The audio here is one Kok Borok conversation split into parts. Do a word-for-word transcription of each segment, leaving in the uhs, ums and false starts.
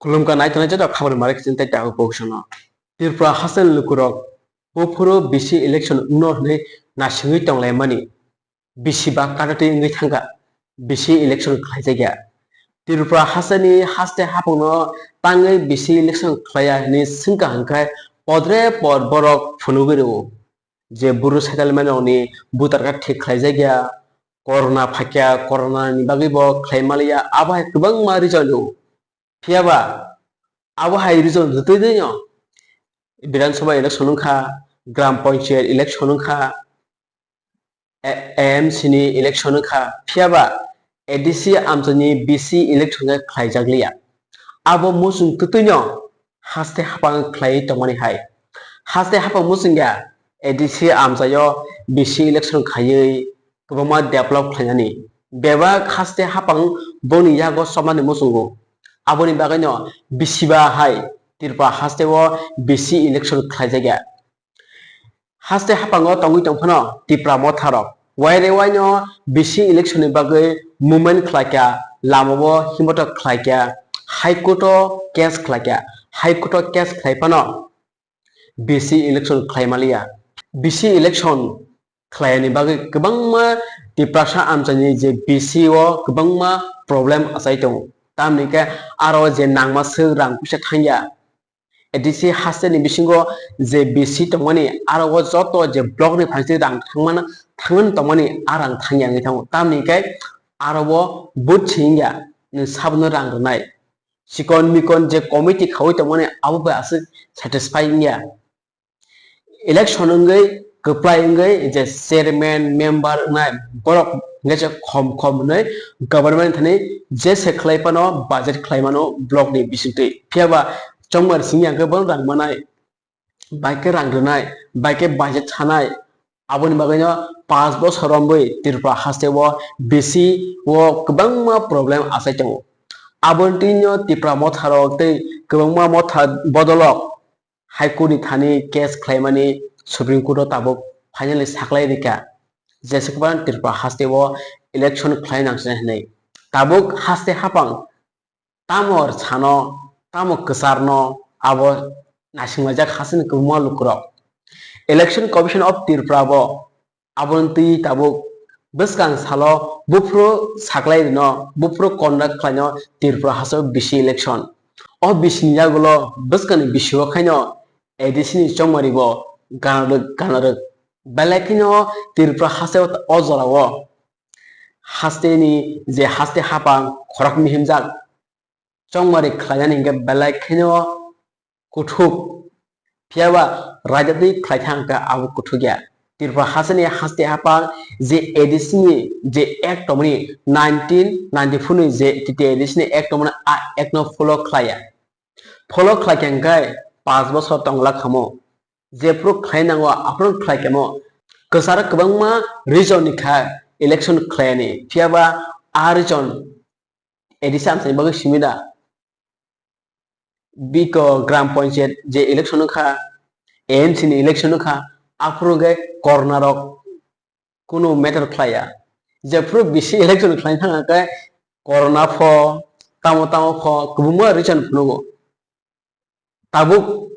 Khulumkha naitongnai joto khabangni mare kiching tei takhuk koksano. Tripura hasteni lukurok buphuru bisi election wngno hwnwi nasingwi tonglaimani bisi ba katatwi wngwi thangkha, bisi election khlaijakya. Tripura hasteni haste haphangno tangwi bisi election khlaiya hwnwi swngkha hwnkhe podre pod borok phunugwi rwo je buru settlement rokni voter card thik khlaijakya, corona phaikya, corona ni bagwi bo khlai maliya, abo hai kwbangma result rwo. Phiyaba abo hai result rwtwi dino Bidhan Sabha election wngkha, Gram Panchayat election wngkha, A-, A M C ni election wngkha, phiyaba A D C amchaini B C election khe khlaijakliya. Abo muchung twtwino haste haphang khlaiwi tongmani hai. Haste haphang muchungya A D C amchaio B C election khaiwi kwbangma develop khlainani. Bebak haste haphang boni yago somani muchungo. Aboni bagwino bisiba hai Tripura hasteo B C election khlaijakya. Haste haphango tongwi tongphano Tipra motharok waire waino B C election ni bagwi movement khlaikha, lamao himbotok khlaikha, High Court o case khlaikha, High Court o case khlaiphano B C election khlai maliya. B C election khlaiyani bagwi kwbangma Tiprasa amchaini je B C o kwbangma problem achai tongo. Tamni khe aro je nangma swk rang puisa thangya. A D C hasteni bisingo je B C tongmani aro o joto je block ni phaising rang thangmana, thangmani tongmani a rang thangya wngwi thango. Tamni khe aro o vote si wngya, nwng sabono rang rwnai. Chikon mikon je committee khaui tongmani abo bai aswk satisfy wngya. Election wngwi kwplai wngwi je chairman, member wngnai borok hwnkhe se khom khom hwnwi government thani jese khlai phano budget khlai mano block ni bisingtwi. Phiyaba chongmar singya hwnkhe bono rang manai, bai khe rang rwnai, bai khe budget sanai. Aboni bagwino panch bosor romwi Tripura hasteo B C o kwbangma problem achai tongo. Aboni twino Tipra motharok tei kwbangma motha bodolok High Court ni thani case khlaimani Supreme Court o tabuk finally saklai rikha, jeswk phano Tripura hasteo election khlai nangsinai hwnwi. Tabuk haste haphang tamo sano, tamo kwcharno abo naisinglaijak hasteni kwbangma lukurok. Election Commission of Tripura bo aboni twi tabuk bwskang salo buphuru saklai rino, buphuru conduct khlaino Tripura hasteo B C election. O B C ni yagulo bwskangni bisio khaino A D C ni chongmari bo ganarwk ganarwk. Belai kheno Tripura hasteo o jorao hasteni je haste haphang khorok mihimjak chongmari khlainani hwnkhe belai kheno kuthuk. Phiyaba raida twi khlai thang kha abo kuthuk ya. Tripura hasteni haste haphang je A D C ni je act tongmani nineteen ninety-four ni je T T A D C ni act tongmani a act no follow khlai ya. Follow khlai khe hwnkhe panch bosor tongla khamo. Jephru khlai nango aphuru khlai khamo. Kwcharo kwbangma region ni kha election khlaiyani. Phiyaba a region A D C amchaini bagwi simi da. Biko Gram Panchayat je election wngkha, A M C ni election wngkha, aphuru hwnkhe corona rok kunu matter khlaiya. Jephru B C election khlai thang khe corona pho, tamo tamo pho, kwbangma reason phunukgo. Tabuk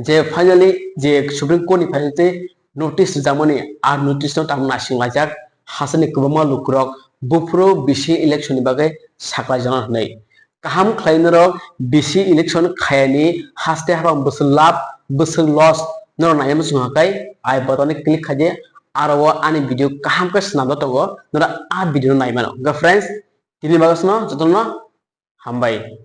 je finally je Supreme Court ni phaising twi notice rijamani, a notice no tamo naising laijak, hasteni kwbangma lukurok buphuru B C election ni bagwi saklai jana hwnwi. Kaham khlai norok B C election khayani haste haphang bwswk lab, bwswk loss norok nai muchung hakai, I button ni click khaidi, aro o ani video kaham khe swnamjak tongo, norok a video no nai mano. Hwnkhe friends, tini bagwi sano jotono hambai.